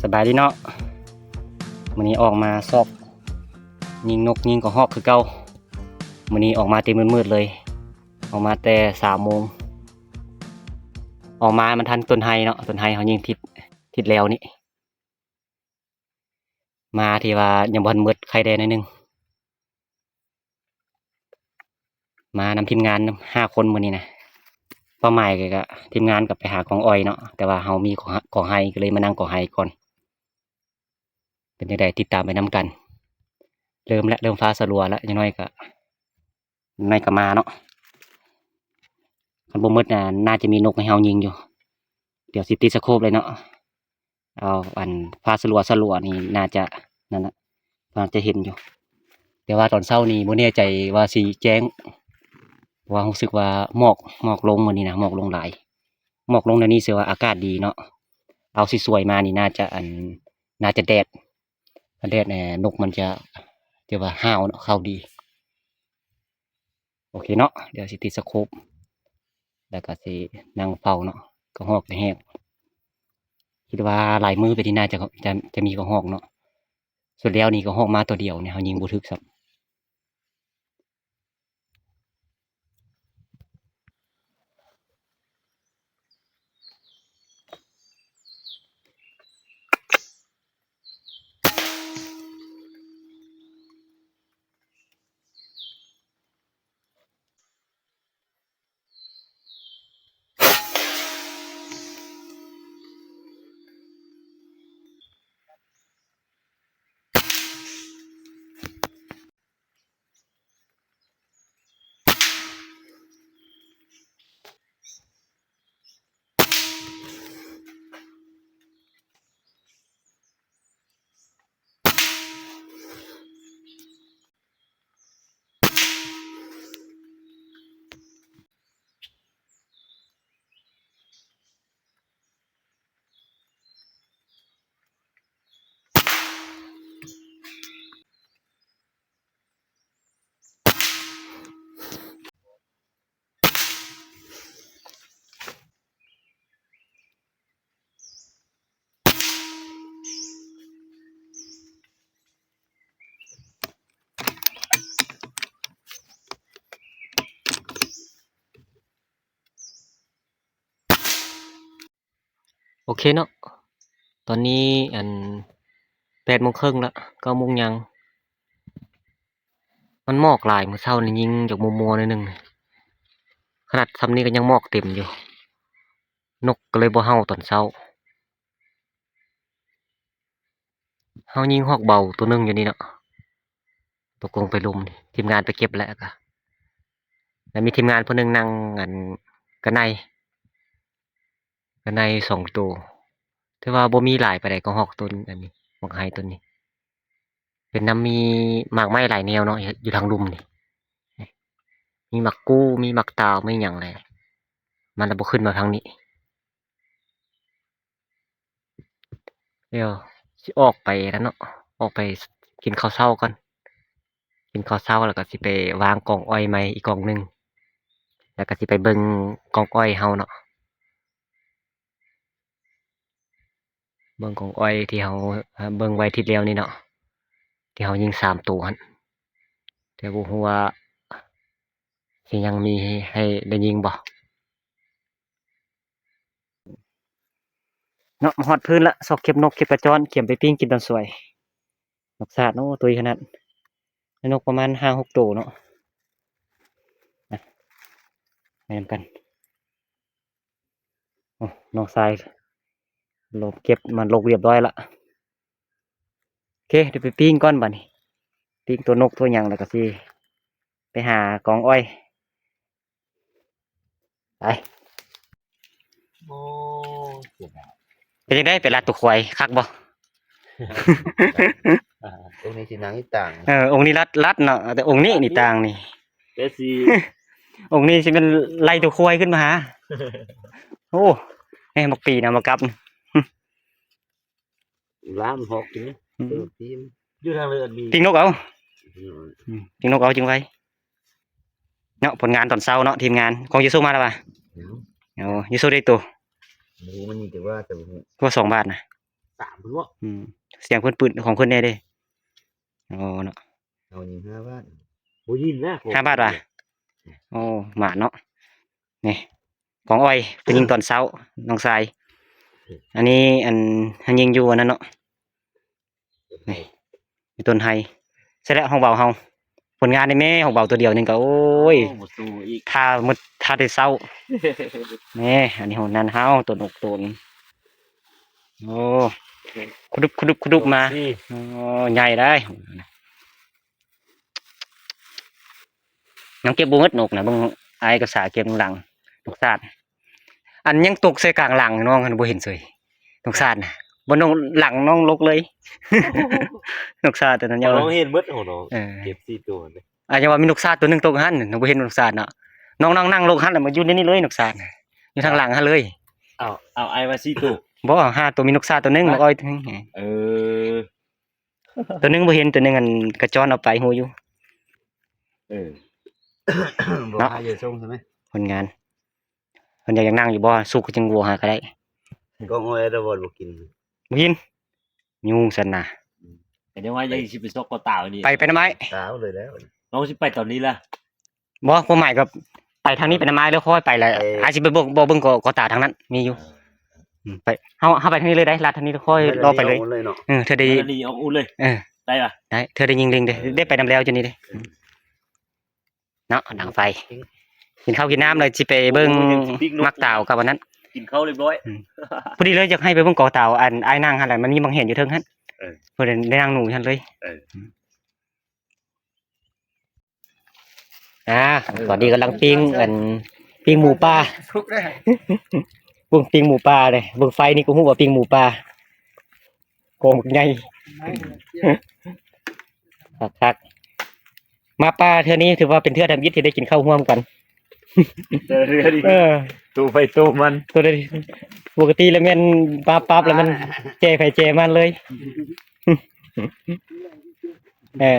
ສະບາຍດີເນາະ, ມື້ນີ້ອອກມາຊອກຍິງນົກຍິງກະຮອກຄືເກົ່າ. ມື້ນີ້ອອກມາແຕ່ມືດໆເລີຍ, ອອກມາແຕ່ສາມໂມງ. ອອກມາມັນທັນຕົ້ນໄຮເນາະ, ຕົ້ນໄຮເຮົາຍິງທິດ ທິດແລ້ວນີ້. ມາທີ່ວ່າຍັງບໍ່ທັນໝົດ ໄຂ່ແດ່ໜ້ອຍໜຶ່ງ. ມານຳທີມງານຫ້າຄົນມື້ນີ້ນະ. ເປົ້າໝາຍກະ ກະທີມງານກະໄປຫາກອງອ້ອຍເນາະ, ແຕ່ວ່າເຮົາມີກອງ ກອງໄຮ ກະເລີຍມານັ່ງກອງໄຮກ່ອນ. ເປັນຈັ່ງໃດ ຕິດຕາມໄປນຳກັນ. ເລີ່ມລະ ເລີ່ມຟ້າສະລັວລະ, ຢ່າງໜ້ອຍກະ ໃນກະມາເນາະ. ຄັນບໍ່ໝົດນະ ໜ້າຈະມີນົກໃຫ້ເຮົາຍິງຢູ່. ດຽວຊິຕິດສະໂຄບເລີຍເນາະ. ເອົາອັນຟ້າສະລັວໆນີ້ ໜ້າຈະນັ້ນນະ, ໜ້າຈະເຫັນຢູ່. ແຕ່ວ່າຕອນເຊົ້ານີ້ບໍ່ແນ່ໃຈວ່າຊິແຈ້ງ, ເພາະວ່າຮູ້ສຶກວ່າໝອກ ໝອກລົງມື້ນີ້ນະ, ໝອກລົງຫຼາຍ. ໝອກລົງແນວນີ້ແສດງວ່າອາກາດດີເນາະ. ເອົາຊິສວຍມານີ້ໜ້າຈະ ອັນ ໜ້າຈະແດດ. ຄັນແດດແນ່ ນົກມັນຈະ ຈະວ່າຫ້າວເນາະ, ເຂົ້າດີ. ໂອເຄເນາະ, ດຽວຊິຕິດສະໂຄບ ແລ້ວກະຊິນັ່ງເຝົ້າເນາະ. ກະຮອກກະແຮກ, ຄິດວ່າຫຼາຍມື້ໄປນີ້ໜ້າຈະ ຈະ ຈະມີກະຮອກເນາະ. ສຸດແລ້ວນີ້ກະຮອກມາຕົວດຽວນີ້ ເຮົາຍິງບໍ່ຖືກຊ້ຳ. ໂອເຄເນາະ, ຕອນນີ້ອັນ ແປດໂມງເຄິ່ງລະ ເກົ້າໂມງຍັງ. ມັນໝອກຫຼາຍ, ມື້ເຊົ້ານີ້ຍິງຈາກມົວໆໜ້ອຍໜຶ່ງ, ຂະໜາດຊ່ຳນີ້ກະຍັງໝອກເຕັມຢູ່. ນົກກະເລີຍບໍ່ເຫົ່າຕອນເຊົ້າ. ເຮົາຍິງຮອກເບົາໂຕໜຶ່ງຢູ່ນີ້ເນາະ, ຕົກລົງໄປລຸ່ມນີ້. ທີມງານໄປເກັບແລ້ວກະ ແລ້ວມີທີມງານຜູ້ໜຶ່ງນັ່ງອັນ ກະໄນ ກະໄນສອງໂຕ. ແຕ່ວ່າບໍ່ມີຫຼາຍປານໃດ ກະຮອກຕົ້ນອັນນີ້, ໝາກໄຮຕົ້ນນີ້. ເປັນນຳມີໝາກໄມ້ຫຼາຍແນວເນາະ ຢູ່ທາງລຸ່ມນີ້. ມີໝາກກູ່ ມີໝາກຕາວ ມີຫຍັງແຫຼະ. ມັນລະບໍ່ຂຶ້ນມາທາງນີ້. ດຽວຊິອອກໄປແລ້ວເນາະ, ອອກໄປກິນເຂົ້າເຊົ້າກ່ອນ. ກິນເຂົ້າເຊົ້າແລ້ວກະຊິໄປວາງກອງອ້ອຍໃໝ່ອີກກອງໜຶ່ງ, ແລ້ວກະຊິໄປເບິ່ງກອງອ້ອຍເຮົາເນາະ. ເບິ່ງກອງອ້ອຍທີ່ເຮົາເບິ່ງໄວ້ທິດແລ້ວນີ້ເນາະ, ທີ່ເຮົາຍິງສາມໂຕຫັ້ນ. ແຕ່ບໍ່ຮູ້ວ່າຊິຍັງມີໃຫ້ໄດ້ຍິງບໍ່. ເນາະ ມາຮອດພື້ນລະ, ຊອກເກັບນົກເກັບກະຈ້ອນ ກຽມໄປປີ້ງກິນຕອນສວຍ. ນົກສາດ ໂອ້ ຕຸ້ຍຂະໜາດ, ໄດ້ນົກປະມານຫ້າຫົກໂຕເນາະ. ນະ ໄປນຳກັນ. ໂອ້ ນ້ອງຊາຍລົກເກັບມັນລົກຮຽບຮ້ອຍລະ. ໂອເຄ ດຽວໄປປີ້ງກ່ອນບາດນີ້, ປີ້ງຕົວນົກຕົວຫຍັງ ແລ້ວກະຊິໄປຫາກອງອ້ອຍ. ໄປ. ໂອ້ ເປັນຈັ່ງໃດ ໄປລັດຕົວຄວາຍຄັກບໍ່? ອົງນີ້ຊິນັ່ງອີກຕ່າງ. ເອີ ອົງນີ້ລັດ ລັດເນາະ, ແຕ່ອົງນີ້ນີ້ຕ່າງນີ້. ແຕ່ຊິ ອົງນີ້ຊິແມ່ນໄລ່ຕົວຄວາຍຂຶ້ນມາຫາ. ໂອ້ ແມ່ນບັກປີນຳມາກັບ. ລາມຮອກກິນ ອືມ ປີນ ຢູ່ທາງເລີນມີ ປີ້ງນົກເອົາ. ອືມ ອືມ ປີ້ງນົກເອົາຈຶ່ງໄວເນາະ. ຜົນງານຕອນເຊົ້າເນາະ ທີມງານຂອງຢູໂຊມາແລ້ວຫວາ? ຍັງ. ໂອ້ ຢູໂຊໄດ້ໂຕ ບໍ່ຮູ້ ມັນມີແຕ່ວ່າ ແຕ່ບໍ່ຮູ້ ວ່າສອງບາດນະ. ສາມພຸ້ນເນາະ ອືມ ສຽງເພິ່ນປືນຂອງເພິ່ນແດ່ເດ້. ອໍ ເນາະ ເອົາຍິງຫ້າບາດ ບໍ່ຍິງນະ ຫ້າບາດວ່າ. ໂອ້ ໝານເນາະ ນີ້ ກອງອ້ອຍ ເພິ່ນຍິງຕອນເຊົ້າ ນ້ອງຊາຍ. ອັນນີ້ ອັນ ເຮົາຍິງຢູ່ອັນນັ້ນເນາະ ນີ້ ຢູ່ຕົ້ນໄຮ. ໃຊ່ແລ້ວ ຫ້ອງເບົາເຮົາ ຜົນງານນີ້ແມ່ ຫ້ອງເບົາຕົວດຽວໜຶ່ງກໍ ໂອ້ຍ ໂອ້ ບໍ່ສູ້ອີກ ຖ້າໝົດ ຖ້າແຕ່ເຊົ້າ. ແມ່ ອັນນີ້ຫ້ອງນັ້ນເຮົາ ຕົນອົກຕົນ ໂອ້ ຂະດຸບ ຂະດຸບ ຂະດຸບມາ. ໂອ້ ໃຫຍ່ໄດ໋. ຍັງເກັບບໍ່ໝົດນົກນະ ເບິ່ງອ້າຍກັບສາເກັບນຳຫຼັງ ນົກຊາດ ອັນຍັງຕົກໃສ່ກາງຫຼັງນ້ອງຫັ້ນ ບໍ່ເຫັນເສີຍ ນົກຊາດນະ. ບໍ່ ນ້ອງ ຫຼັງນ້ອງລົກເລີຍ ນົກຊາດຕົວນັ້ນ. ນ້ອງເຫັນໝົດ ໂອ້ ນ້ອງ ເອີ ເກັບສີ່ຕົວເດ້. ອາ ຍັງວ່າມີນົກຊາດຕົວໜຶ່ງຕົກຫັ້ນ ນ້ອງບໍ່ເຫັນນົກຊາດເນາະ. ນ້ອງ ນ້ອງນັ່ງລົງຫັ້ນ ແລ້ວມາຢູ່ໃນນີ້ເລີຍ ນົກຊາດນະ ຢູ່ທາງຫຼັງຫັ້ນເລີຍ. ເອົາ ເອົາອ້າຍວ່າສີ່ຕົວ ບໍ່ ເອົາຫ້າຕົວ ມີນົກຊາດຕົວໜຶ່ງ ເອີ ບັກອ້ອຍຕົວໜຶ່ງ. ເອີ ຕົວໜຶ່ງບໍ່ເຫັນ ຕົວໜຶ່ງອັນກະຈ້ອນເອົາໄປຮູ້ຢູ່. ເອີ ບໍ່ ເນາະ ໃຫ້ຢູ່ຊົງໃຊ່ໄໝ ຜົນງານ ເພິ່ນຢາກ ຢາກນັ່ງຢູ່ບໍ່ ສຸກຈຶ່ງໂຫວຫາກໍໄດ້. ກໍໂອ້ຍ ດາວອນບໍ່ກິນ ບໍ່ກິນ ຍຸງຊັ້ນນະ. ອືມ ກໍຍັງວ່າຍັງຊິໄປຊອກກໍຕາວນີ້ ໄປ ໄປນຳອ້າຍ ຕາວເລີຍແລ້ວ ນ້ອງຊິໄປຕອນນີ້ລະ. ບໍ່ ຄວາມໝາຍກໍໄປທາງນີ້ ໄປນຳອ້າຍ ແລ້ວຄ່ອຍໄປແຫຼະ ໄປ ອ້າຍຊິໄປບອກ ບອກເບິ່ງກໍ ກໍຕາທາງນັ້ນມີຢູ່. ເອີ ອືມ ໄປ ເຮົາ ເຮົາໄປທາງນີ້ເລີຍໄດ໋ ລັດທາງນີ້ ຄ່ອຍເລີຍ ເລາະໄປເລີຍ ເນາະ. ເອີ ເທື່ອໄດ້ ນີ້ອອກອູ້ເລີຍ ເອີ ໄດ້ປະ ໄດ້ ເທື່ອໄດ້ຍິງລິງເດ້ ໄດ້ໄປນຳແລ້ວຈະນີ້ເດ້. ເອີ ເນາະ ດັງໄຟ ກິນເຂົ້າກິນນ້ຳ ແລ້ວຊິໄປເບິ່ງ ໂອ້ຍ ຊິປີ້ງນົກ ໝາກຕາວກັບອັນນັ້ນ ກິນເຂົ້າຮຽບຮ້ອຍ. ອືມ ພໍດີເລີຍ ຢາກໃຫ້ໄປເບິ່ງກໍຕາວ ອັນອ້າຍນັ່ງຫັ້ນແຫຼະ ມັນມີໝາກເຫັນຢູ່ເທິງຫັ້ນ. ເອີ ເພິ່ນໄດ້ນັ່ງໜູຢູ່ຫັ້ນເລີຍ. ເອີ ອືມ ອ່າ ຕອນນີ້ກຳລັງປີ້ງ ອັນ ປີ້ງໝູປ່າ ເບິ່ງປີ້ງໝູປ່າເດ້ ເບິ່ງໄຟນີ້ກໍຮູ້ວ່າປີ້ງໝູປ່າ ກອງບັກໃຫຍ່ ຄັກໆ. ມາປ່າເທື່ອນີ້ຖືວ່າເປັນເທື່ອທຳອິດທີ່ໄດ້ກິນເຂົ້າຮ່ວມກັນ ແຕ່ເທື່ອນີ້ ເອີ ໂຕໃຜໂຕມັນ ໂຕໃດ ປົກກະຕິແລ້ວແມ່ນມາປັບແລ້ວມັນແຈໃຜແຈມັນເລີຍ. ເອີ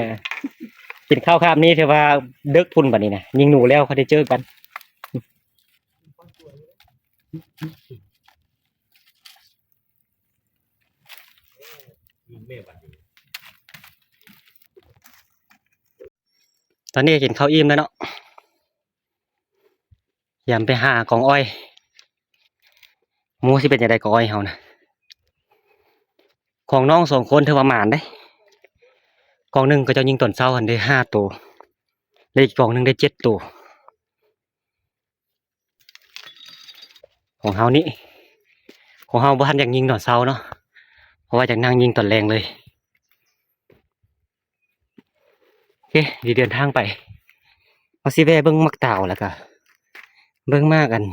ກິນເຂົ້າຄາບນີ້ຖືວ່າເດິກພຸ້ນບັດນີ້ນະ ຍິງໜູແລ້ວຄ່ອຍໄດ້ເຈີກັນ. ຕອນນີ້ກິນເຂົ້າອີ່ມແລ້ວເນາະ ຢາມໄປຫາກອງອ້ອຍ ໝູ່ຊິເປັນຈັ່ງໃດກອງອ້ອຍເຮົານະ. ຂອງນ້ອງສອງຄົນຖືວ່າໝານເດ້ ກອງໜຶ່ງເຂົາເຈົ້າຍິງຕອນເຊົ້າຫັ້ນໄດ້ຫ້າໂຕ ແລະອີກກອງໜຶ່ງໄດ້ເຈັດໂຕ. ຂອງເຮົານີ້ ຂອງເຮົາບໍ່ທັນຢາກຍິງຕອນເຊົ້າເນາະ ເພາະວ່າຢາກນັ່ງຍິງຕອນແລງເລີຍ. ໂອເຄ ຊິເດີນທາງໄປ ເຮົາຊິແວ່ເບິ່ງໝາກຕາວ ແລ້ວກະເບິ່ງໝາກອັນ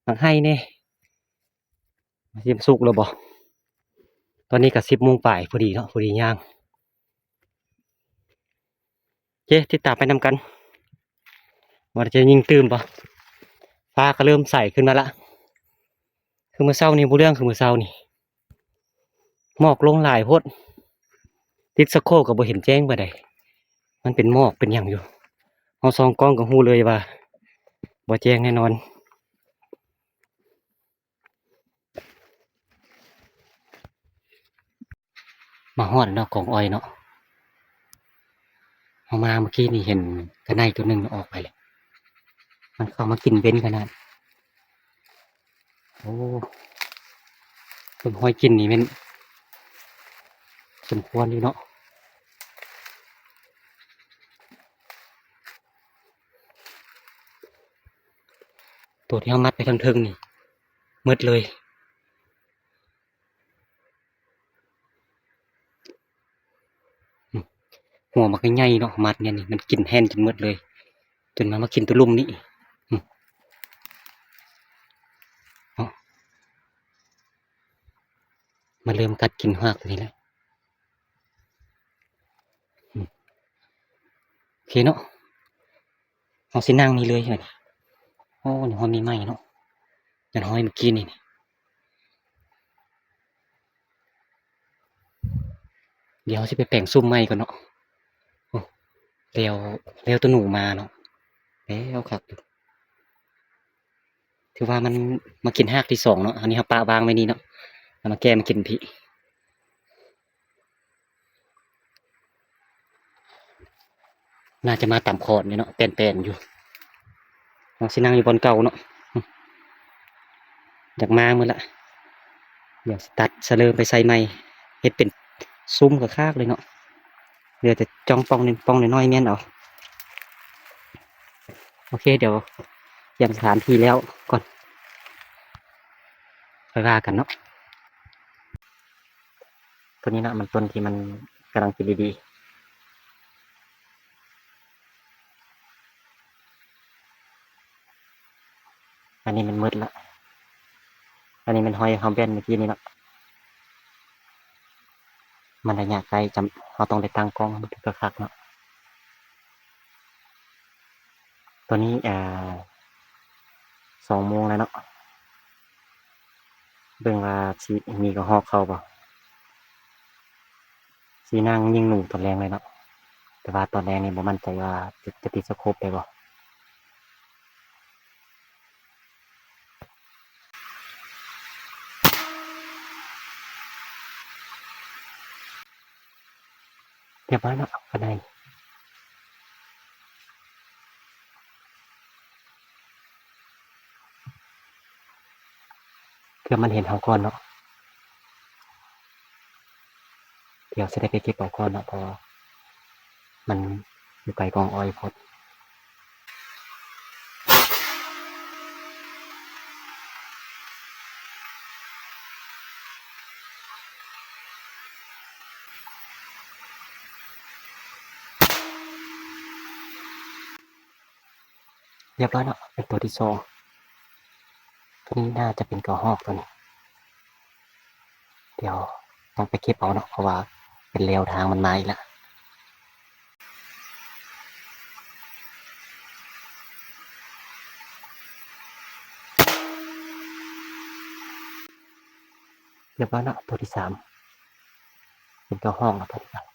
ໝາກໄຮ່ແດ່ ຊິສຸກແລ້ວບໍ່. ຕອນນີ້ກະສິບໂມງປາຍພໍດີເນາະ ພໍດີຍ່າງ. ໂອເຄ ຕິດຕາມໄປນຳກັນ ວ່າຈະຍິງຕື່ມບໍ່. ຟ້າກໍເລີ່ມໃສຂຶ້ນມາລະ ຄືມື້ເຊົ້ານີ້ບໍ່ເລື່ອງ ຄືມື້ເຊົ້ານີ້ ໝອກລົງຫຼາຍໂພດ ຕິດສະໂຄບກໍບໍ່ເຫັນແຈ້ງປານໃດ ມັນເປັນໝອກເປັນຫຍັງຢູ່. ເຮົາສ່ອງກ້ອງກໍຮູ້ເລີຍວ່າບໍ່ແຈ້ງແນ່ນອນ. ມາຮອດແລ້ວເນາະ ກອງອ້ອຍເນາະ ເຮົາມາເມື່ອກີ້ນີ້ເຫັນກະໄນໂຕໜຶ່ງອອກໄປແລ້ວ ມັນເຂົ້າມາກິນເວັນຂະໜາດ. ໂອ້ ເບິ່ງຮອຍກິນນີ້ແມ່ນສົມຄວນຢູ່ເນາະ. ໂຕທີ່ເຮົາມັດໄປທາງເທິງນີ້ໝົດເລີຍ. ອືມ ຫົວບັກໃຫຍ່ໆເນາະ ມັດແນວນີ້ ມັນກິນແຮ່ນຈົນໝົດເລີຍ ຈົນມາ ມາກິນໂຕລຸ່ມນີ້. ອືມ ເນາະ ມາເລີ່ມກັດກິນຮາກໂຕນີ້ແລ້ວ. ອືມ ໂອເຄເນາະ ເຮົາຊິນັ່ງນີ້ເລີຍບັດນີ້. ໂອ້ ນີ້ຮອຍໃໝ່ໆເນາະ ຍັງຮອຍມື້ກີ້ນີ້. ດຽວເຮົາຊິໄປແປງຊຸມໃໝ່ກ່ອນເນາະ. ໂອ້ ແລ້ວ ແລ້ວໂຕໜູມາເນາະ ແລ້ວຄັກຢູ່. ຖືວ່າມັນມາກິນຮາກທີສອງເນາະ ອັນນີ້ເຮົາປະວາງໄວ້ນີ້ເນາະ. ເອົາມາແກ່ມາກິນພີ້. ໜ້າຈະມາຕາມຂອນຢູ່ເນາະ ແປ່ນໆຢູ່. ເຮົາຊິນັ່ງຢູ່ບ່ອນເກົ່າເນາະ. ຢາກມາມື້ລະ. ດຽວຊິຕັດສະເລີມໄປໃສ່ໃໝ່ ເຮັດເປັນຊຸມຄັກໆເລີຍເນາະ. ເຫຼືອແຕ່ຈ່ອງປ່ອງ ປ່ອງນ້ອຍໆແມ່ນເອົາ. ໂອເຄ ດຽວກຽມສະຖານທີ່ແລ້ວກ່ອນ ຄ່ອຍວ່າກັນເນາະ. ໂຕນີ້ນະ ມັນຕົ້ນທີ່ມັນກຳລັງກິນດີໆ. ອັນນີ້ມັນໝົດລະ. ອັນນີ້ແມ່ນຫອຍເຮົາແບນມື້ກີ້ນີ້ເນາະ. ມັນໄລຍະໄກ ຈຳ ເຮົາຕ້ອງໄດ້ຕັ້ງກ້ອງໃຫ້ມັນຖືກຄັກໆເນາະ. ຕອນນີ້ ເອີ ສອງໂມງແລ້ວເນາະ. ເບິ່ງວ່າຊິມີກະຮອກເຂົ້າບໍ່. ຊິນັ່ງຍິງໜູຕອນແລງເລີຍເນາະ. ແຕ່ວ່າຕອນແລງນີ້ບໍ່ໝັ້ນໃຈວ່າຈະ ຈະຕິດສະໂຄບໄດ້ບໍ່. ຮຽບຮ້ອຍເນາະ ປານໃດ. ເພື່ອມັນເຫັນເຮົາກ່ອນເນາະ. ດຽວຊິໄດ້ໄປເກັບເອົາກ່ອນເນາະ ເພາະວ່າມັນຢູ່ໃກ້ກອງອ້ອຍໂພດ. ຮຽບຮ້ອຍເນາະ ເປັນໂຕທີສອງ. ໂຕນີ້ໜ້າຈະເປັນກະຮອກໂຕນີ້. ດຽວຕ້ອງໄປເກັບເອົາເນາະ ເພາະວ່າເປັນແລວທາງມັນມາອີກລະ. ຮຽບຮ້ອຍເນາະ ໂຕທີສາມ ເປັນກະຮອກເນາະ ໂຕທີສາມ.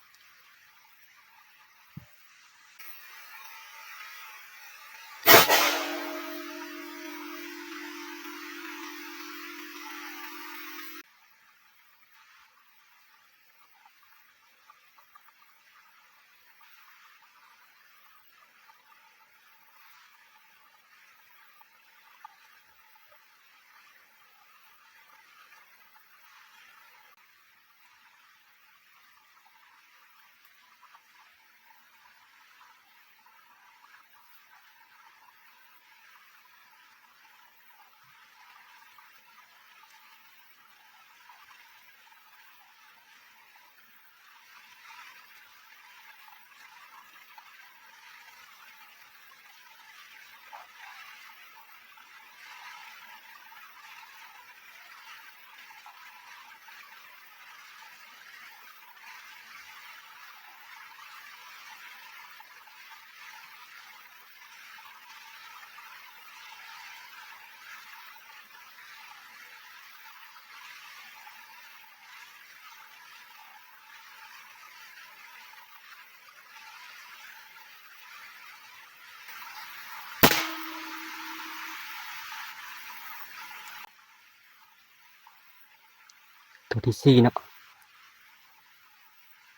ໂຕທີສີ່ເນາະ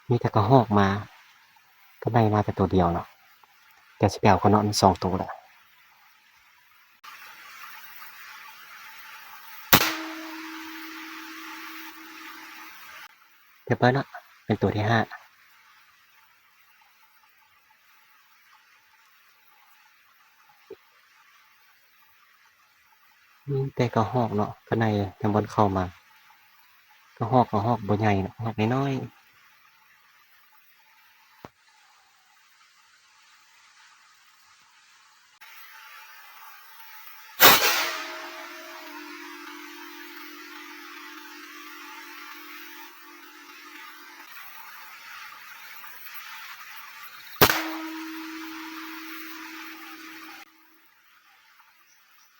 ມີແຕ່ກະຮອກມາ ກະໄດ້ມາແຕ່ໂຕດຽວເນາະ. ດຽວຊິໄປເອົາກ່ອນເນາະ ມີສອງໂຕລະ. ຮຽບຮ້ອຍເນາະ ເປັນໂຕທີຫ້າ. ມີແຕ່ກະຮອກເນາະ ກະໄດ້ຍັງບໍ່ທັນເຂົ້າມາ. ກະຮອກ ກະຮອກບໍ່ໃຫຍ່ເນາະ ກະຮອກນ້ອຍ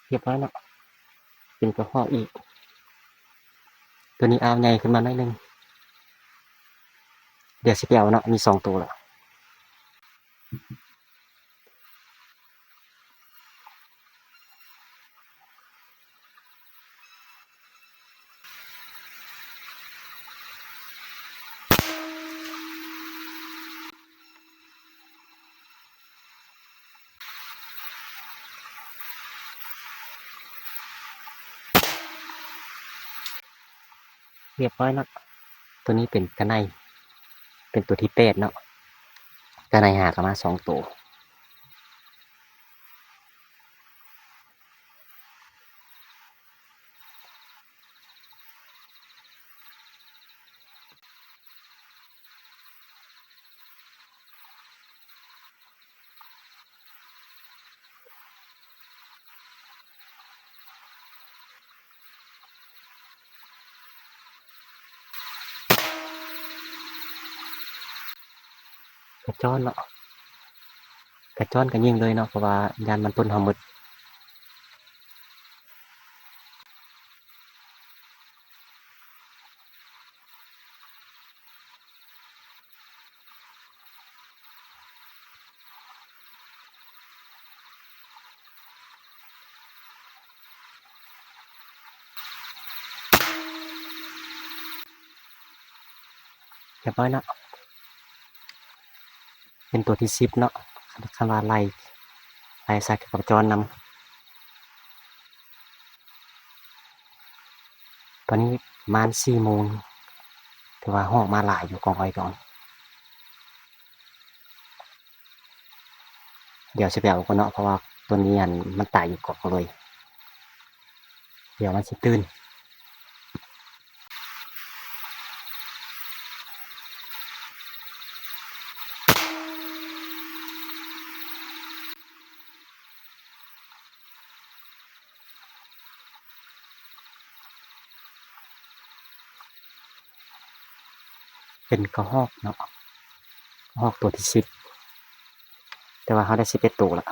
ໆ. ຮຽບຮ້ອຍເນາະ ເປັນກະຮອກອີກ. ໂຕນີ້ອາວໃຫຍ່ຂຶ້ນມາໜ້ອຍໜຶ່ງ. ດຽວຊິໄປເອົາເນາະ ມີສອງໂຕລະ. ຮ ຮຽບຮ້ອຍເນາະ. ໂຕນີ້ເປັນກະໄນ ເປັນໂຕທີແປດເນາະ. ກະໄນຫາກະມາສອງໂຕ. ກະຈອນເນາະ ກະຈອນກະຍິງເລີຍເນາະ ເພາະວ່າຢ້ານມັນຕົນເຮົາໝົດ. ຮຽບຮ້ອຍເນາະ ເປັນໂຕທີສິບເນາະ ຄັນວ່າໄລ່ ໄລ່ໃສ່ກັບກະຈອນນຳ. ຕອນນີ້ປະມານສີ່ໂມງ ຖືວ່າຮອກມາຫຼາຍຢູ່ ກອງອ້ອຍດອງ. ດຽວຊິໄປເອົາກ່ອນເນາະ ເພາະວ່າໂຕນີ້ ອັນ ມັນຕາຍຢູ່ກອງເລີຍ ດຽວມັນຊິຕື່ນ. ເປັນກະຮອກເນາະ ກະຮອກໂຕທີສິບ ແຕ່ວ່າເຮົາໄດ້ສິບເອັດໂຕລະ.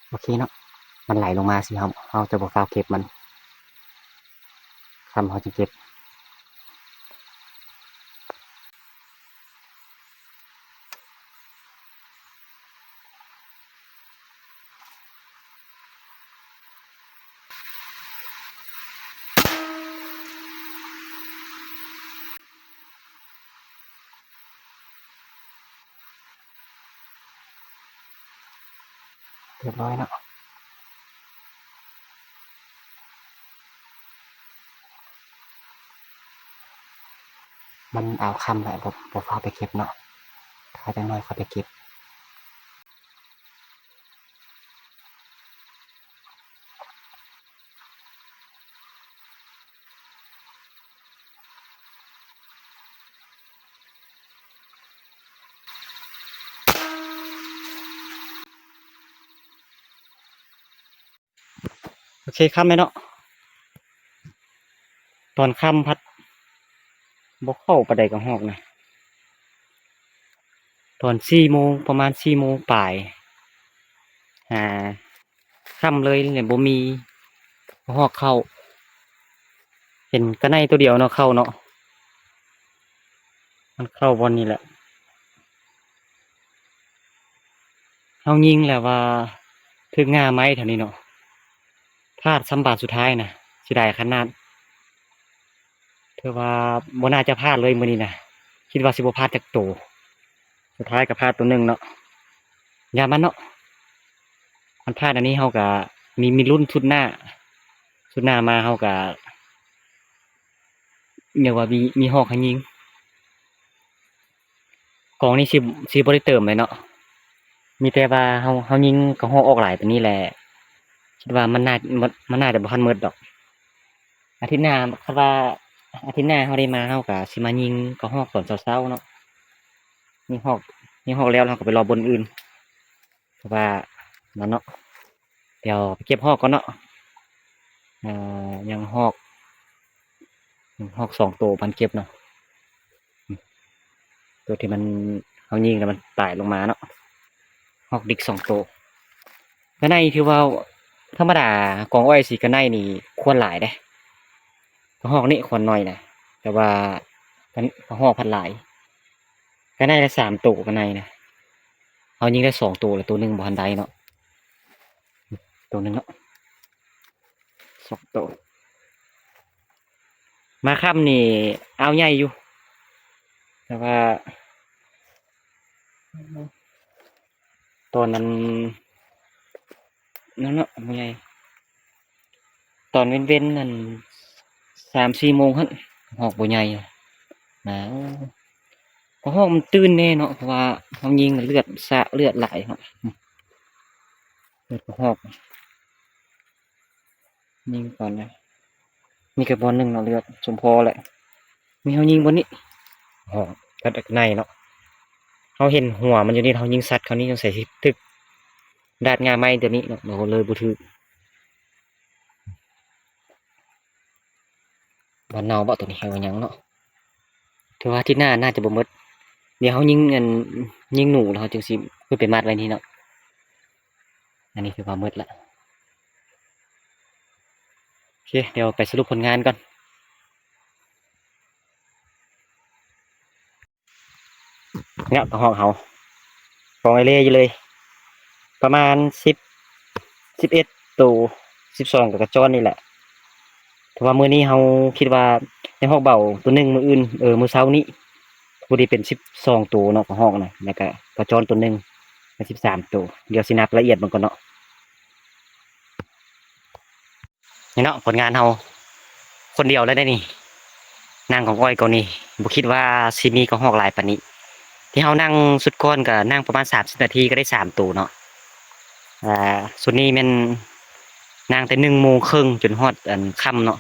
ໂອເຄເນາະ ມັນໄຫຼລົງມາຊິ ເຮົາ ເຮົາຈະບໍ່ຟ້າວເກັບມັນ ຄ່ຳເຮົາຈຶ່ງເກັບ. ຮຽບຮ້ອຍເນາະ ມັນເອົາຄ່ຳແລ້ວ ບໍ່ ບໍ່ຟ້າວໄປເກັບເນາະ ຖ້າຈັກໜ້ອຍຄ່ອຍໄປເກັບ. ໂອເຄ ຄ່ຳແລ້ວເນາະ ຕອນຄ່ຳພັດບໍ່ເຂົ້າປານໃດກະຮອກນະ. ຕອນສີ່ໂມງ ປະມານສີ່ໂມງປາຍ ຫາ ຄ່ຳເລີຍແຫຼະ ບໍ່ມີກະຮອກເຂົ້າ ເຫັນກະໄນໂຕດຽວເນາະເຂົ້າເນາະ ມັນເຂົ້າບ່ອນນີ້ແຫຼະ. ເຮົາຍິງແລ້ວວ່າຖືກງ່າໄມ້ແຖວນີ້ເນາະ ພາດຊ້ຳບາດສຸດທ້າຍນະ ເສຍດາຍຂະໜາດ. ຖືວ່າບໍ່ໜ້າຈະພາດເລີຍມື້ນີ້ນະ ຄິດວ່າຊິບໍ່ພາດຈັກໂຕ ສຸດທ້າຍກະພາດໂຕໜຶ່ງເນາະ ຢ່າມັນເນາະ ມັນພາດອັນນີ້ເຮົາກະມີ ມີລຸ້ນຊຸດໜ້າ ຊຸດໜ້າມາເຮົາກະ ເອີ້ນວ່າມີ ມີຮອກໃຫ້ຍິງ. ກອງນີ້ຊິ ຊິບໍ່ໄດ້ເຕີມເລີຍເນາະ ມີແຕ່ວ່າເຮົາ ເຮົາຍິງກະຮອກອອກຫຼາຍປານນີ້ແຫຼະ ຄິດວ່າມັນໜ້າ ມັນ ມັນໜ້າຈະບໍ່ທັນໝົດດອກ. ອາທິດໜ້າ ຄັນວ່າອາທິດໜ້າເຮົາໄດ້ມາ ເຮົາກະຊິມາຍິງກະຮອກຕອນເຊົ້າໆເນາະ ຍິງຮອກ ຍິງຮອກແລ້ວ ເຮົາກະໄປລໍບ່ອນອື່ນ ເພາະວ່ານັ້ນເນາະ. ດຽວໄປເກັບຮອກກ່ອນເນາະ ເອີ ຍັງຮອກ ຮອກສອງໂຕພັນເກັບເນາະ ໂຕທີ່ມັນ ເຮົາຍິງແລ້ວມັນຕາຍລົງມາເນາະ ຮອກດິກສອງໂຕ. ກະໄນຖືວ່າທຳມະດາ ກອງອ້ອຍຊິກະໄນນີ້ຄວນຫຼາຍເດ້ ກະຮອກນີ້ຄວນໜ້ອຍນະ ແຕ່ວ່າກະຮອກພັດຫຼາຍ. ກະໄນລະສາມໂຕ ກະໄນນະ ເຮົາຍິງໄດ້ສອງໂຕລະ ໂຕໜຶ່ງບໍ່ທັນໄດ້ເນາະ ໂຕໜຶ່ງເນາະ ສອງໂຕ. ມາຄ່ຳນີ້ອ່າວໃຫຍ່ຢູ່ ແຕ່ວ່າ ຕອນນັ້ນ ນັ້ນເນາະ ບໍ່ໃຫຍ່ ຕອນເວັນໆ ນັ້ນ ສາມສີ່ໂມງຫັ້ນ ຮອກບໍ່ໃຫຍ່ນະ. ກະຮອກມັນຕື່ນແດ່ເນາະ ເພາະວ່າເຮົາຍິງເລືອດຊະ ເລືອດຫຼາຍເນາະ ເລືອດກະຮອກ. ຍິງກ່ອນນະ ມີແຕ່ບ່ອນໜຶ່ງເນາະ ເລືອດສົມພໍແຫຼະ. ມີເຮົາຍິງບ່ອນນີ້ ຮອກກັດໃນເນາະ ເຮົາເຫັນຫົວມັນຢູ່ນີ້ ເຮົາຍິງສັດເຂົ້ານີ້ ສົງໄສຊິຖືກດາດງ່າໄມ້ຕົວນີ້ເນາະ ເຮົາເລີຍບໍ່ຖືກ. ບ່ອນເນົ່າບໍ່ ຕົວນີ້ ຫຼືວ່າຫຍັງເນາະ. ຖືວ່າອາທິດໜ້າໜ້າຈະບໍ່ໝົດ ດຽວເຮົາຍິງ ອັນ ຍິງໜູແລ້ວເຮົາຈຶ່ງຊິຂຶ້ນໄປມັດໄວ້ນີ້ເນາະ. ອັນນີ້ຖືວ່າໝົດລະ. ໂອເຄ ດຽວໄປສະຫຼຸບຜົນງານກ່ອນ. ເນາະ ກະຮອກເຮົາ ກອງເອເລຢູ່ເລີຍ ປະມານສິບ ສິບເອັດໂຕ ສິບສອງກະກະຈອນນີ້ແຫຼະ. ຖືວ່າມື້ນີ້ເຮົາຄິດວ່າໄດ້ຮອກເບົາໂຕໜຶ່ງ ມື້ອື່ນ ເອີ ມື້ເຊົ້ານີ້ ພໍດີເປັນສິບສອງໂຕເນາະ ກະຮອກນະ ແລ້ວກະກະຈອນໂຕໜຶ່ງ ເປັນສິບສາມໂຕ. ດຽວຊິນັບລະອຽດເບິ່ງກ່ອນເນາະ. ນີ້ເນາະ ຜົນງານເຮົາ ຄົນດຽວເລີຍເດ້ນີ້ ນັ່ງກອງອ້ອຍກອງນີ້ ບໍ່ຄິດວ່າຊິມີກະຮອກຫຼາຍປານນີ້. ທີ່ເຮົານັ່ງຊຸດກ່ອນກະນັ່ງປະມານສາມສິບນາທີກະໄດ້ສາມໂຕເນາະ. ອາ ຊຸດນີ້ແມ່ນນັ່ງແຕ່ໜຶ່ງໂມງເຄິ່ງຈົນຮອດ ອັນ ຄ່ຳເນາະ.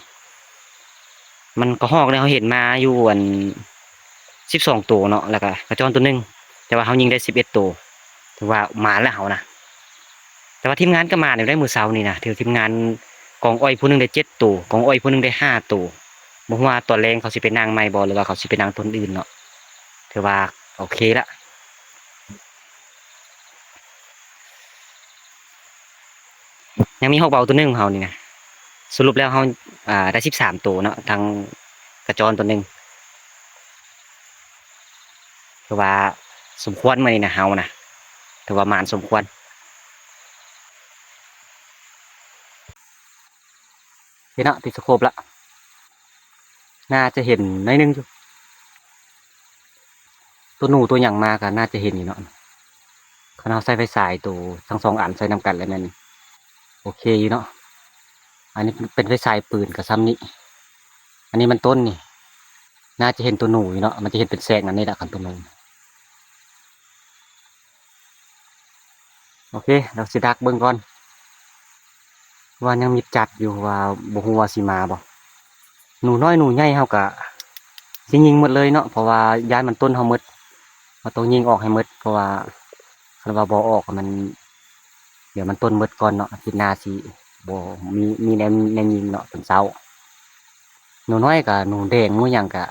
ມັນກະຮອກນີ້ເຮົາເຫັນມາຢູ່ ອັນ ສິບສອງໂຕເນາະ ແລ້ວກະກະຈອນໂຕໜຶ່ງ ແຕ່ວ່າເຮົາຍິງໄດ້ສິບເອັດໂຕ ຖືວ່າໝານແລ້ວເຮົານະ. ແຕ່ວ່າທີມງານກະໝານຢູ່ໄດ໋ ມື້ເຊົ້ານີ້ນະ ຖືກທີມງານກອງອ້ອຍຜູ້ໜຶ່ງໄດ້ເຈັດໂຕ ກອງອ້ອຍຜູ້ໜຶ່ງໄດ້ຫ້າໂຕ. ບໍ່ຮູ້ວ່າຕອນແລງເຂົາຊິໄປນັ່ງໃໝ່ບໍ່ ຫຼືວ່າເຂົາຊິໄປນັ່ງໂຕອື່ນເນາະ. ຖືວ່າໂອເຄລະ. ຍັງມີຮອກເບົາໂຕໜຶ່ງເຮົານີ້ນະ. ສະຫຼຸບແລ້ວເຮົາ ອາ ໄດ້ສິບສາມໂຕເນາະ ທັງກະຈອນໂຕໜຶ່ງ. ຖືວ່າສົມຄວນມື້ນີ້ນະ ເຮົານະ ຖືວ່າໝານສົມຄວນ. ເຫັນເນາະ ຕິດສະໂຄບລະ ໜ້າຈະເຫັນໜ້ອຍໜຶ່ງຢູ່. ໂຕໜູໂຕຫຍັງມາກະໜ້າຈະເຫັນຢູ່ເນາະ. ຄັນເຮົາໃຊ້ໄຟສາຍໂຕທັງສອງອັນໃສ່ນຳກັນແລ້ວແມ່ນໂອເຄຢູ່ເນາະ. ອັນນີ້ເປັນໄຟສາຍປືນກະຊ່ຳນີ້. ອັນນີ້ມັນຕົ້ນນີ້ ໜ້າຈະເຫັນໂຕໜູຢູ່ເນາະ ມັນຈະເຫັນເປັນແສງອັນນີ້ລະ ຄັນໂຕໜູ. ໂອເຄ ດຽວຊິດັກເບິ່ງກ່ອນ ວ່າຍັງມິດຈັດຢູ່ ວ່າບໍ່ຮູ້ວ່າຊິມາບໍ່. ໜູນ້ອຍໜູໃຫຍ່ເຮົາກະຊິຍິງໝົດເລີຍເນາະ ເພາະວ່າຢ້ານມັນຕົ້ນເຮົາໝົດ ເຮົາຕ້ອງຍິງອອກໃຫ້ໝົດ ເພາະວ່າຄັນວ່າບໍ່ອອກມັນ ດຽວມັນຕົ້ນໝົດກ່ອນເນາະ. ອາທິດໜ້າຊິບໍ່ມີ ມີແນວ ແນວຍິງເນາະ ຕອນເຊົ້າ. ໜູນ້ອຍກະໜູແດງ ໜູຫຍັງກະ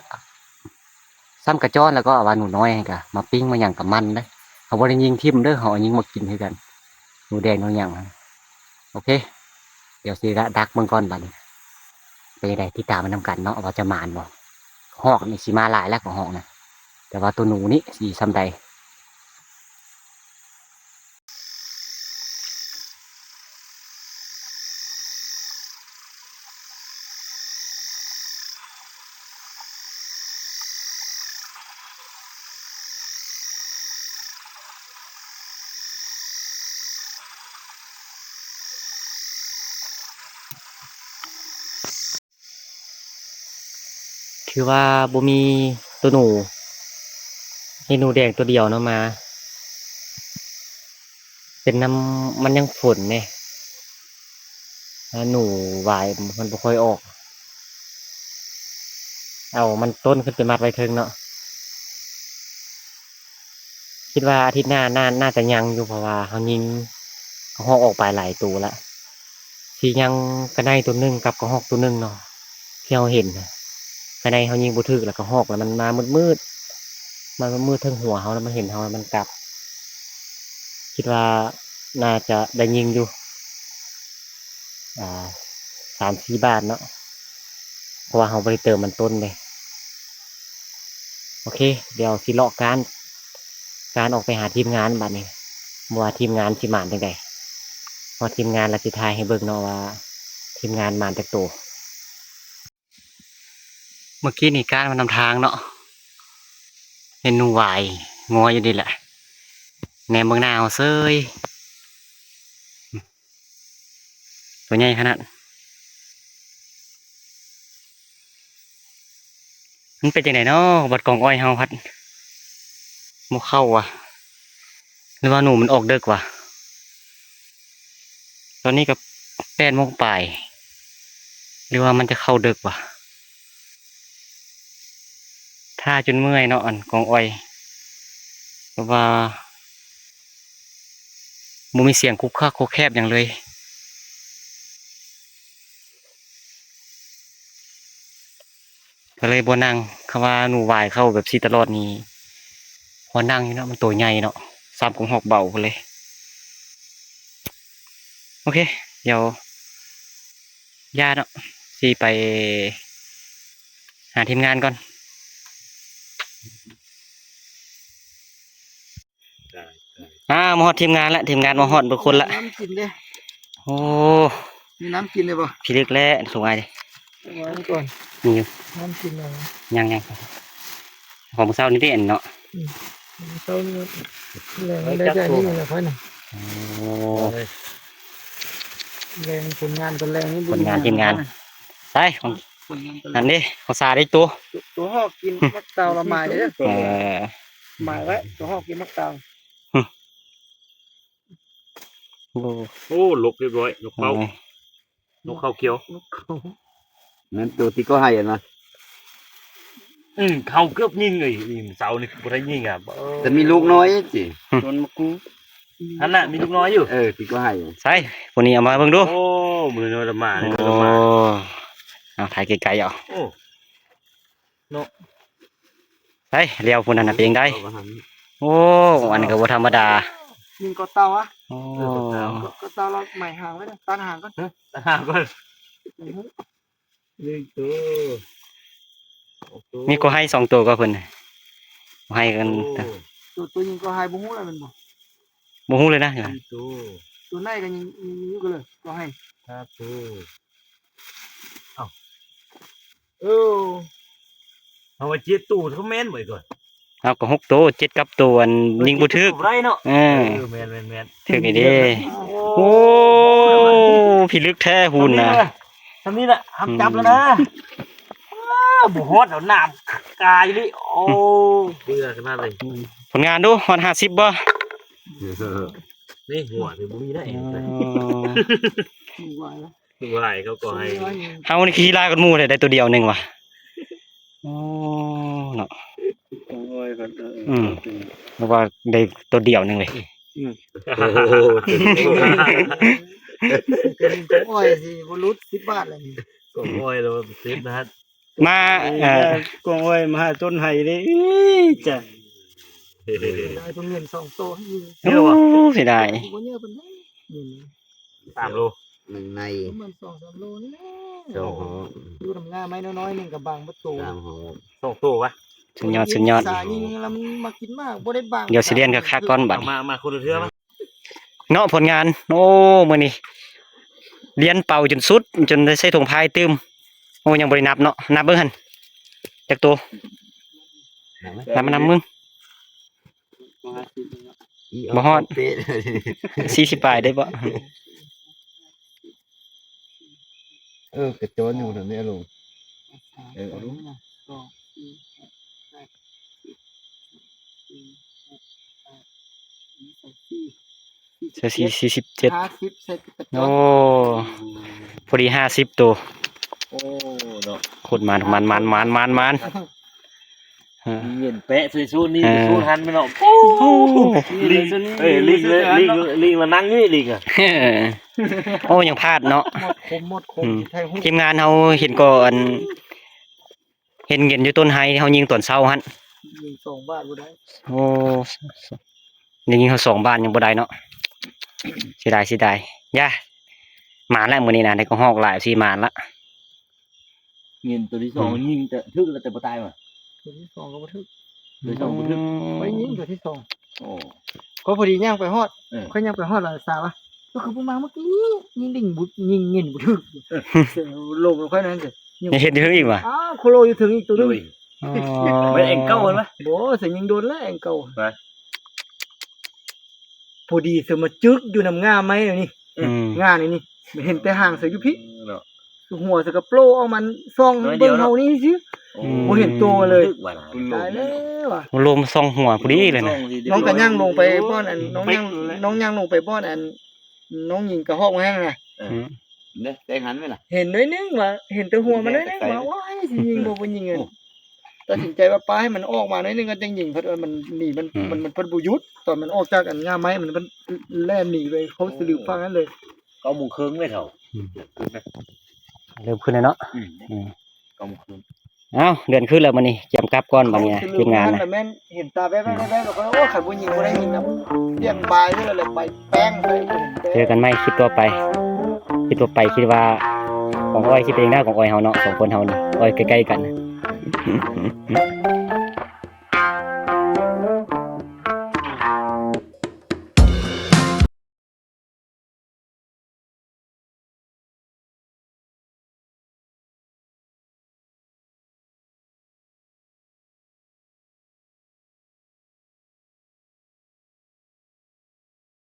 ຊ້ຳກະຈອນ ແລ້ວກໍວ່າໜູນ້ອຍກະມາປີ້ງມາຫຍັງກະມັນເດ້. ເຮົາບໍ່ໄດ້ຍິງຖິ້ມເດີ ເຮົາເອົາຍິງມາກິນຄືກັນ ໜູແດງໜູຫຍັງ. ໂອເຄ ດຽວຊິດັກເບິ່ງກ່ອນບາດນີ້ ເປັນຈັ່ງໃດ ຕິດຕາມໄປນຳກັນເນາະ ວ່າຈະໝານບໍ່. ຮອກນີ້ຊິມາຫຼາຍແລ້ວ ກະຮອກນະ ແຕ່ວ່າໂຕໜູນີ້ຊິຊ່ຳໃດ. ຖືວ່າບໍ່ມີໂຕໜູ ມີໜູແດງໂຕດຽວເນາະມາ ເປັນນຳ ມັນຍັງຝົນເດ້ ແລ້ວໜູຫວາຍມັນບໍ່ຄ່ອຍອອກ ເອົາມັນຕົ້ນຂຶ້ນໄປມັດໄວ້ເທິງເນາະ. ຄິດວ່າອາທິດໜ້າ ໜ້າ ໜ້າຈະຍັງຢູ່ ເພາະວ່າເຮົາຍິງກະຮອກອອກໄປຫຼາຍໂຕລະ ຊິຍັງກະໄນໂຕໜຶ່ງກັບກະຮອກໂຕໜຶ່ງເນາະ ທີ່ເຮົາເຫັນນະ. ກະໄນເຮົາຍິງບໍ່ຖືກ ແລ້ວກະຮອກລະມັນມາມືດໆ ມາມືດໆເທິງຫົວເຮົາ ລະມັນເຫັນເຮົາ ລະມັນກັບ. ຄິດວ່າໜ້າຈະໄດ້ຍິງຢູ່ ອາ ສາມສີ່ບາດເນາະ ເພາະວ່າເຮົາບໍ່ໄດ້ເຕີມມັນຕົ້ນເດ້. ໂອເຄ ດຽວຊິເລາະການ ການອອກໄປຫາທີມງານບາດນີ້ ບໍ່ວ່າທີມງານຊິໝານຈັ່ງໃດ ເພາະທີມງານລະຊິຖ່າຍໃຫ້ເບິ່ງເນາະວ່າທີມງານໝານຈັກໂຕ. ເມື່ອກີ້ນີ້ການມານຳທາງເນາະ ເຫັນໜູຫວາຍງອຍຢູ່ນີ້ແຫຼະ ແນມເບິ່ງໜ້າເຮົາເສີຍ. ໂຕໃຫຍ່ຂະໜາດ ມັນເປັນຈັ່ງໃດເນາະ ບັດກອງອ້ອຍເຮົາພັດບໍ່ເຂົ້າຫວາ ຫຼືວ່າໜູມັນອອກເດິກຫວາ? ຕອນນີ້ກໍແປດໂມງປາຍ ຫຼືວ່າມັນຈະເຂົ້າເດິກຫວາ? ຖ້າຈົນເມື່ອຍເນາະ ອັນກອງອ້ອຍ ແບບວ່າບໍ່ມີສຽງຄຸກຄັກຄຸກແຄບຫຍັງເລີຍ. ກໍເລີຍບໍ່ນັ່ງ. ຄຳວ່າໜູວາຍເຂົ້າແບບຊີ້ຕະຫຼອດນີ້ ພໍນັ່ງຢູ່ເນາະ ມັນໂຕໃຫຍ່ເນາະ ສ່ຳກົງຮອກເບົາພຸ້ນເລີຍ. ໂອເຄ ດຽວຢ່າເນາະ ຊິໄປຫາທີມງານກ່ອນ. ອ່າ ມາຮອດທີມງານລະ ທີມງານມາຮອດເບິດຄົນລະ. ນ້ຳກິນເດ້. ໂອ້ ມີນ້ຳກິນເດ້ບໍ່? ພິລຶກແລ້ວ ສົງໄອເດ້. ເອົາໄວ້ກ່ອນ ມີຢູ່ ນ້ຳກິນແລ້ວ. ຍັງໆ ຂອງມື້ເຊົ້ານີ້ຕິ ອັນເນາະ. ອືມ ມື້ເຊົ້ານີ້ແຫຼງໄດ້ໃຈນີ້ແຫຼະຂ້ອຍນະ. ໂອ້ ແລງຜົນງານຕອນແລງນີ້ ຜົນງານທີມງານ. ໄປ ຂອງ ຜົນງານຕອນແລງ ນັ້ນເດ້ ຂອງສາເດ້ໂຕ ໂຕຮອກກິນໝາກເຕົາລະໝາຍເດ້. ເອີ ໝາຍໄວ້ ໂຕຮອກກິນໝາກເຕົາ. ໂອ້ ໂອ້ ຫຼົກຮຽບຮ້ອຍ ນົກເປົ້າ ໂອ້ຍ ນົກເຂົາຂຽວ ນົກເຂົາ ນັ້ນໂຕທີ່ກໍໄຫ້ຫັ້ນນະ. ອືມ ເຂົາເກືອບຍິງເອີຍ ນີ້ເຊົ້ານີ້ບໍ່ໄດ້ຍິງອ່ະ. ແຕ່ມີລູກນ້ອຍຕິ ຕົ້ນມະກູ ຫັ້ນນະ ມີລູກນ້ອຍຢູ່. ເອີ ທີ່ກໍໄຫ້ ໃສ ຜູ້ນີ້ເອົາມາເບິ່ງດູ. ໂອ້ ມື້ນ້ອຍລະມາ ໂອ້ ນີ້ລະມາ. ເອົາ ຖ່າຍໄກໆ ເອົາ ໂອ້ ເນາະ ໄປ ແລ້ວຜູ້ນັ້ນນະເປັນຈັ່ງໃດ? ໂອ້ ອັນນີ້ກໍບໍ່ທຳມະດາ ຍິງກໍເຕົາອະ. ໂອ້ ກໍເຕົາລະໄໝຫາງໄວ້ນະ ຕັດຫາງກ່ອນ ຕັດຫາງກ່ອນ. ອືຮຶ ຍິງໂຕ ມີກໍໄຫ້ສອງໂຕກໍເພິ່ນ ໄຫ້ກັນ. ໂຕ ໂຕຍິງກໍໄຫ້ບໍ່ຮູ້ລະແມ່ນບໍ່? ບໍ່ຮູ້ເລີຍນະ ໂຕ ໂຕໃນກໍຍິງຢູ່ກໍເລີຍກໍໄຫ້. ໂຕ ເອົ້າ ເອີ ເຮົາວ່າເຈັດໂຕ ກໍແມ່ນບໍ່ອີກກ່ອນ. ເອົາ ກໍຫົກໂຕ ເຈັດກັບໂຕອັນຍິງບໍ່ຖືກ ບໍ່ໄດ້ເນາະ. ເອີ ເອີ ແມ່ນໆໆ ຖືກອີເດ້. ໂອ້ ໂອ້ ພິລຶກແທ້ຫຸ່ນນະ ສ່ຳນີ້ລະ ຫ້າມຈັບແລ້ວນະ. ອືມ ບໍ່ຮອດແລ້ວ ນ້ຳກາຍເລີຍ. ໂອ້ ເບື່ອຂະໜາດເລີຍ. ຜົນງານດູ ຮອດຫ້າສິບບໍ່? ນີ້ຫົວນີ້ບໍ່ມີໄດ້. ອໍ ຫວາຍເຂົາກໍໃຫ້ ເຮົານີ້ຂີ້ລາຍກວ່າໝູ່ເດ້ ໄດ້ໂຕດຽວໜຶ່ງວ່າ. ໂອ້ ເນາະ ໂອ້ຍ ເອີ ອືມ ເພາະວ່າໄດ້ໂຕດຽວໜຶ່ງເລີຍ. ອືມ ໂອ້ ໂອ້ຍ ຊິບໍ່ຫຼຸດສິບບາດແລ້ວນີ້ ໂອ້ຍ ແລ້ວສິບນະ. ມາ ເອີ ກວາງອ້ອຍມາຫາຕົ້ນໄຫ້ເດ້. ອີ ຈ້ະ ໄດ້ເພິ່ນເງິນສອງໂຕ. ໂອ້ ເສຍດາຍ ບໍ່ເຍອະປານໃດ. ສາມໂລ ໜຶ່ງໃນ ປະມານສອງສາມໂລນີ້ແຫຼະ. ສອງຫອບ ຢູ່ນຳງາໄມ້ນ້ອຍໆ ໜຶ່ງກໍບັງເບິດໂຕ ສາມຫອບ ສອງໂຕວະ. ສຸດຍອດ ສຸດຍອດ ສາຍິງລະມັນມາກິນໝາກ ບໍ່ໄດ້ບັງ. ດຽວຊິລ້ຽນຄັກໆກ່ອນບາດນີ້. ມາ ມາຄົນລະເທື່ອມາ. ເນາະ ຜົນງານ. ໂອ້ ມື້ນີ້ລ້ຽນເປົາຈົນສຸດ ຈົນໄດ້ໃສ່ຖົງພາຍຕື່ມ. ໂອ້ ຍັງບໍ່ໄດ້ນັບເນາະ ນັບເບິ່ງຫັ້ນ ຈັກໂຕ? ນັບມານຳມຶງ. ບໍ່ຮອດ ສີ່ສິບປາຍໄດ້ບໍ່? ເອີ ກະໂຈນຢູ່ຫັ້ນແຫຼະລຸງ. ເອີ ເອົາລຸງ ໃສ່ສີ່ ໃສ່ສີ່ ສີ່ສິບເຈັດ ຫ້າສິບ ໃສ່ກະໂຈນ. ໂອ້ ພໍດີຫ້າສິບໂຕ. ໂອ້ ເນາະ ໂຄດໝານ ໝານ ໝານ ໝານ ໝານ. ເອີ ເງິນແປະໃສ່ໂຊນນີ້ ເອີ ໂຊນຫັ້ນແມ່ນເນາະ. ໂອ້ ໂອ້ ລິງ ລິງ ເອີ ລິງ ລິງ ລິງລະນັ່ງຢູ່ນີ້ ລິງອະ. ເອີ ໂອ້ ຍັງພາດເນາະ ໝົດຄົມ ໝົດຄົມ. ອືມ ທີ່ໄທຮູບ ທີມງານເຮົາເຫັນກໍອັນ ເຫັນ ເຫັນຢູ່ຕົ້ນໄຮທີ່ເຮົາຍິງຕອນເຊົ້າຫັ້ນ ຍິງສອງບາດບໍ່ໄດ້. ໂອ້ ໄດ້ຍິງເຮົາສອງບາດຍັງບໍ່ໄດ້ເນາະ. ເສຍດາຍ ເສຍດາຍ. ຢ່າ ໝານແລ້ວມື້ນີ້ນະ ໄດ້ກະຮອກຫຼາຍ ຊິໝານລະ. ເຫັນໂຕທີສອງ ອືມ ຍິງແຕ່ ຖືກແລ້ວແຕ່ບໍ່ຕາຍຫວາ? ໂຕທີສອງກໍບໍ່ຖືກ ໂຕທີສອງບໍ່ຖືກ. ອືມ ຂ້ອຍຍິງໂຕທີສອງ. ໂອ້ ຂ້ອຍພໍດີຍ່າງໄປຮອດ ເອີ ຂ້ອຍຍ່າງໄປຮອດລະສາວວ່າ ກໍຄືບໍ່ມາເມື່ອກີ້ນີ້ ຍິງດິງບຸດ ຍິງເງິນບໍ່ຖືກ. ເອີ ລົງແລ້ວຂ້ອຍນັ້ນຊິ ຍັງເຫັນຢູ່ເທິງອີກຫວາ? ອ້າວ ໂຄໂລຢູ່ເທິງອີກໂຕໜຶ່ງ. ອໍ ແມ່ນແອງເກົ່າຫັ້ນຫວາ? ບໍ່ ຊິຍິງໂດນແລ້ວແອງເກົ່າ. ພໍດີເສືອມາຈຶກຢູ່ນຳງ່າໄມ້ນີ້ ອືມ ງ່ານີ້ນີ້ ເຫັນແຕ່ຫາງເສືອຢູ່ພີ້ ເນາະ ຫົວເສືອກະໂປອອກມາສ່ອງເບິ່ງເຮົານີ້ຊື່. ໂອ້ ບໍ່ເຫັນໂຕເລີຍ ຕຶກວ່ານະ ຕາຍແລ້ວວ່າ ລົມສ່ອງຫົວພໍດີເລີຍນະ ນ້ອງກໍຍ່າງລົງໄປບ່ອນອັນ ນ້ອງຍ່າງ ນ້ອງຍ່າງລົງໄປບ່ອນອັນ ນ້ອງຍິງກະຮອກມາຫັ້ນນະ ເອີ ອືມ ເດ້ ແຕງຫັນໄໝລະ ເຫັນໜ້ອຍໜຶ່ງວ່າ ເຫັນແຕ່ຫົວມັນໜ້ອຍໜຶ່ງວ່າ ໂອ້ຍ ຊິຍິງບໍ່ ບໍ່ຍິງ ເອີ ຕັດສິນໃຈວ່າປະໃຫ້ມັນອອກມາໜ້ອຍໜຶ່ງກໍຈັ່ງຍິງ ເພິ່ນວ່າມັນໜີ ມັນ ອືມ ມັນ ມັນ ເພິ່ນບໍ່ຢຸດ ຕອນມັນອອກຈາກອັນຫຍ້າໄມ້ ມັນ ມັນແລ່ນໜີໄປເຂົ້າສະລືຝັ່ງນັ້ນເລີຍ ເກົ້າໂມງເຄິ່ງເລີຍເຖົ້າ ອືມ ເລີ່ມຂຶ້ນແລ້ວເນາະ ອືມ ອືມ ເກົ້າໂມງເຄິ່ງ ເອົ້າ ເດືອນຄືນແລ້ວມື້ນີ້ ກຽມກັບກ່ອນບັດນີ້ນະ ທີມງານນະ ແມ່ນເຫັນຕາແວບໆ ແລ້ວກໍ ໂອ້ ຄັນຜູ້ຍິງບໍ່ໄດ້ຍິງນຳ ປ່ຽນບາຍເລີຍ ແລ້ວໄປແປ້ງເລີຍ ເຈີກັນໃໝ່ຄລິບຕໍ່ໄປ ຄລິບຕໍ່ໄປ ຄິດວ່າຂອງອ້ອຍຊິເປັນຈັ່ງໃດ ຂອງອ້ອຍເຮົາເນາະ ສອງຄົນເຮົານີ້ ອ້ອຍໃກ້ໆ ກັນ.